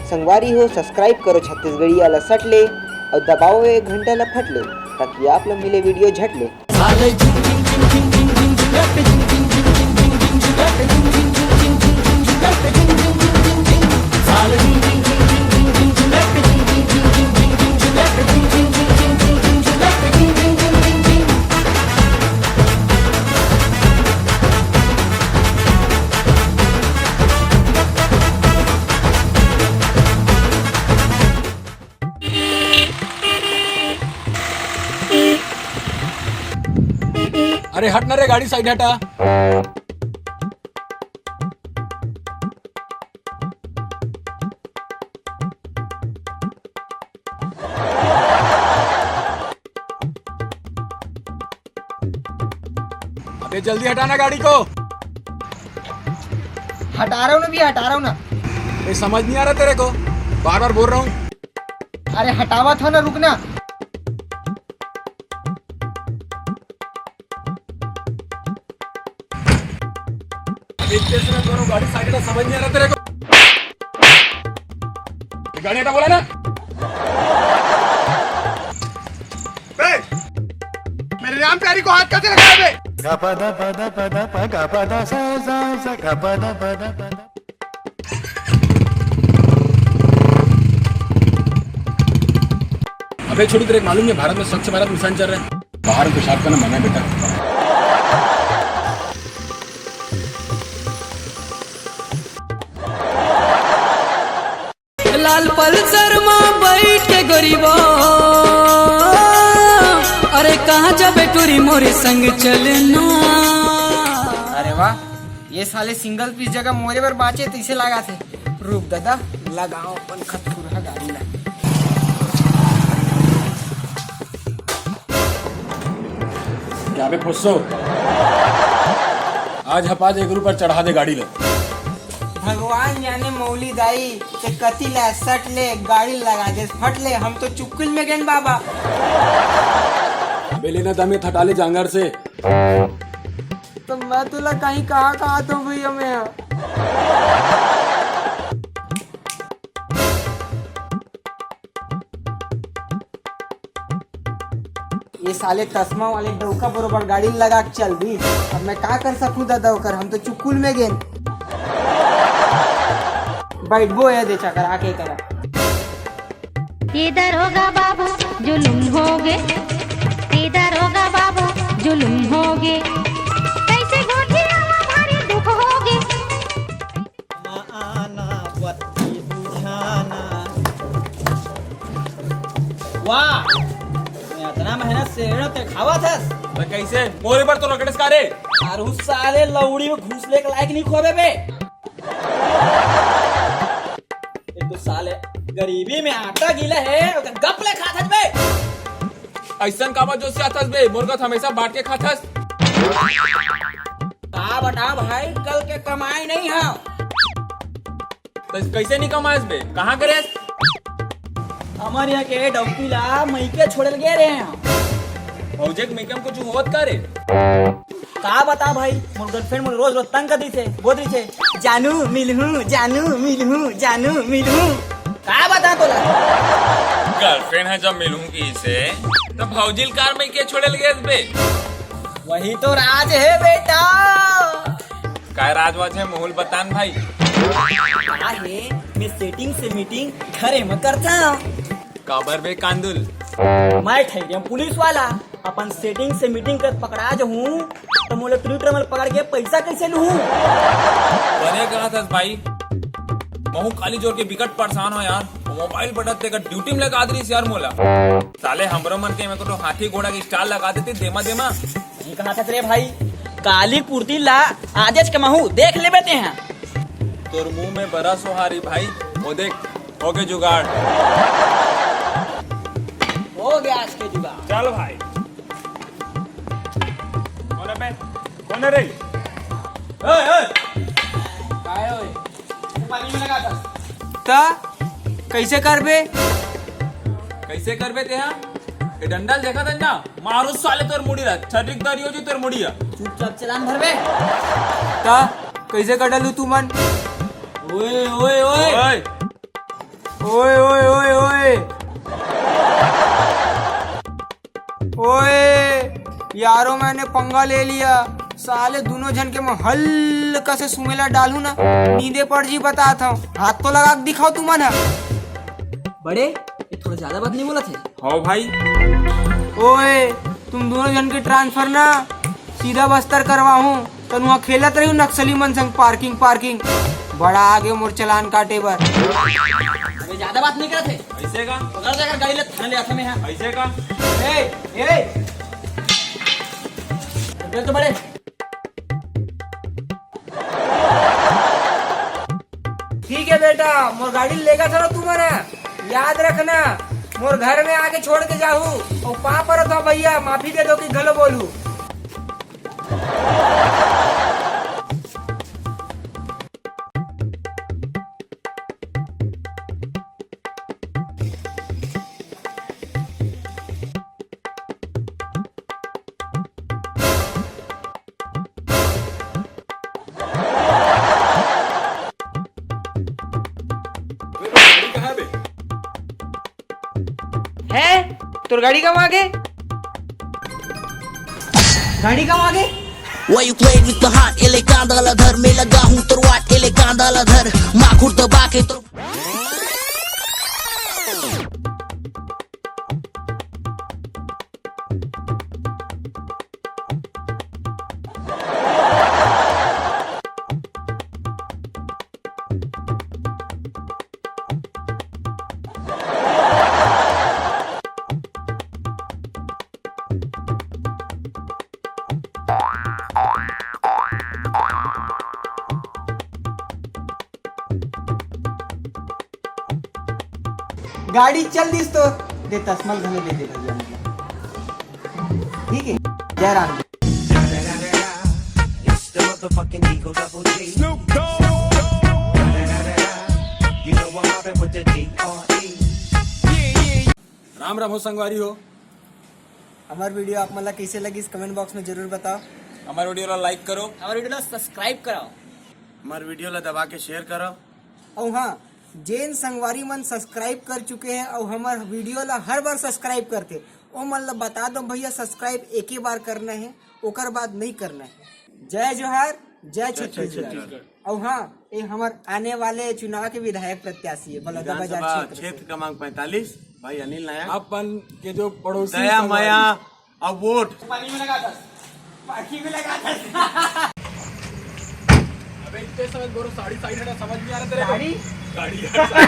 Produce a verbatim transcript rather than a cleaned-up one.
संगवारी हो, subscribe करो छत्तीसगढ़िया ला सट ले अउ दबाओ ये घंटा ला फट ले, ताकि आप ला मिले video झट ले। अरे हट ना रे, गाड़ी side हटा। अबे जल्दी हटाना गाड़ी को। हटा रहा हूँ ना भैया, हटा रहा हूँ ना। ये समझ नहीं आ रहा तेरे को, बार बार बोल रहा हूँ। अरे हटावा था ना, रुकना। इतने से मैं दोनों गाड़ी side का समझ नहीं आ रहा तेरे को। ये गाड़ी हटा बोला ना। ए, मेरे राम प्यारी को हाथ कैसे लगा बे? अबे छोटू, तेरे को मालूम है भारत में स्वच्छ भारत मिशन चल रहा है? बाहर पेशाब करना मना है बेटा। लाल पल्सर मा बैठ के गरीबा, अरे कहाँ जाबे टूरी मोरे संग चलना। अरे वाह, ये साले single piece जगह मोरे बर बांचे तइसे लगा थे। रुक दादा, लगाओ अपन खतखुरहा गाड़ी ला। क्या बे फुस्सो, आज हपाज एक ऊपर चढ़ा दे गाड़ी ला। भगवान जाने मौली दाई के कति ला सट ले गाड़ी लगा दे फट ले, हम तो चुक्कुल में गेन बाबा। बे लेना दमे थटाले जांगर से। तो मैं तुला कहीं कहा कहा तो भैया मैं। ये साले चश्मा वाले डौका बरोबर गाड़ी लगा के चल दी। अब मैं का कर सकूं दादा ओकर, हम तो चुकुल में गेन। बैठबो ये दे चकर आके करा। इधर होगा बाबू जुलुम होगे, इधर होगा बाबू जुलुम होगे, कैसे गोठिया भारी दुख होगे। आना बत्ती बुझाना। वाह, मैं इतना मेहनत से एड़ो ते खावा थस। अबे कैसे? मोरे पर तो रगड़ेस का रे? अरे उस साले लौड़ी में घुस ले के लायक नहीं खोबे बे। एक तो साले गरीबी में आटा गीला है, ओकर गप ले खात हस बे। ऐसन काबर जोशियाथस बे? मोर कस हमेशा बांट के खाथस। का बता भाई, कल के कमाई नहीं है। तो कैसे नहीं कमाएस बे? कहाँ करेस? हमारे यहाँ के डौकी ला मइके छोड़े लगे रहे हैं। भौजे के मइके में कुछ होत का रे? का बता भाई, मोर girlfriend मोर रोज रोज तंग कर दी थे, बोल रही थे, "जानू मिलहूं, जानू मिलहूं, जानू मिलहूं।" का बता तोला? Girlfriend है जब मिलहूं की से, तो भौजी ल कार में के छोड़े लगे बे? वही तो राज है बेटा। काय राज वाज है, मोहूल बतान भाई। का है, मैं setting से meeting घरे में करता हूँ। काबर बे कांदुल? मैं ठहरे पुलिस वाला, अपन setting से meeting कर पकड़ा जाहूं, तो मोला ट्रैक्टर में पकड़ के पैसा कैसे लूं? बने कहा था भाई, महू काली जोर के बिकट परेशान हो यार, मोबाइल बटत तेकर ड्यूटी में लगा दरिस यार मोला। साले हमरो मन के में कोनो हाथी घोड़ा के stall लगा देते देमा देमा। नहीं कहा था रे भाई, काली कुर्ती ला आजेच के महू देख लेबे ते हैं। तोर मुंह में बरा सोहारी भाई, वो देख, हो गए जुगाड़। हो गया आज के जुगाड़। चल भाई। कौन है बे? कौन है रे? ओए, ओए। काय ओए? तू पानी में लगा था। ता कैसे करबे? कैसे करबे तेहा? ये डंडा ल देखा था ना? मारू साले तोर मुड़ी ला, छटक दरी हो जी तोर मुड़ी ला। चुपचाप चलान भरबे। ता कैसे कटलू तू मन? ओए, ओए, ओए। ओए। ओए, ओए, ओए, ओए। ओए, यारो, मैंने पंगा ले लिया। साले दोनों झन के मैं हल्का से सुमेला डालू ना, नींदे पड़ जी, बतात हूँ। हाथ तो लगा के दिखाओ तुमन ह। बड़े, ये थोड़ा ज्यादा बात नहीं बोला थे? हाँ भाई। ओए, तुम दोनों झन के ट्रांसफर ना सीधा बस्तर करवाहूँ। तन वहाँ खेलत रही नक्सली मन संग पार्किंग, पार्किंग। बड़ा आगे मोर चालान काटे बर। अबे ज्यादा बात नहीं करत है। ऐसे का? पकड़ दे अगर गाड़ी ले थाने ले आते में यहाँ। ऐसे का? ए, ए। चल तो बड़े। ठीक है बेटा, मोर गाड़ी लेगा था तुमन ह। याद रखना, मोर घर में आके छोड़ के जाहू। और पाँव परत हो भैया, माफी दे दो कि घलो बोलू। है? तोर गाड़ी कहाँ आगे? गाड़ी कहाँ आगे? Why you playing with my heart? एले कांदा ला धर, मैं लगा हूँ तोर वाट, एले कांदा ला धर, माखुर दबा के तोर गाड़ी चल दिस तो दे, तसमल घलो दे दे भैया, मतलब। ठीक है, जय Ram ji. It's the motherfucking Eagle Double G. You know I'm mobbing with the D R E. Ram Ram हो संगवारी हो। हमार वीडियो आप मन ला कइसे लगिस, कमेंट बॉक्स में जरूर बताओ। हमार वीडियो ला लाइक करो। हमार वीडियो ला सब्सक्राइब कराओ। हमार वीडियो ला दबा के शेयर करो। अउ हाँ, जेन संगवारी मन सब्सक्राइब कर चुके हैं अउ हमार वीडियो ला हर बार सब्सक्राइब करते, ओ मन ला बता दो भैया, सब्सक्राइब एके बार करना है, ओकर बाद नहीं करना है। जय जोहार, जय छत्तीसगढ़। अउ हाँ, ये हमार आने वाले चुनाव के विधायक प्रत्याशी है बलौदाबाजार विधानसभा क्षेत्र से। क्षेत्र क्रमांक पैंतालीस, भाई अनिल नायक। अपन के जो पड़ोसी दया संगवारी। माया अब वोट। पानी में लगा था, पानी में लगा था। अबे इतने समय गोरो साड़ी साइड हटा, समझ नहीं आ रहा तेरे को। गाड़ी? गाड़ी यार, साड़ी।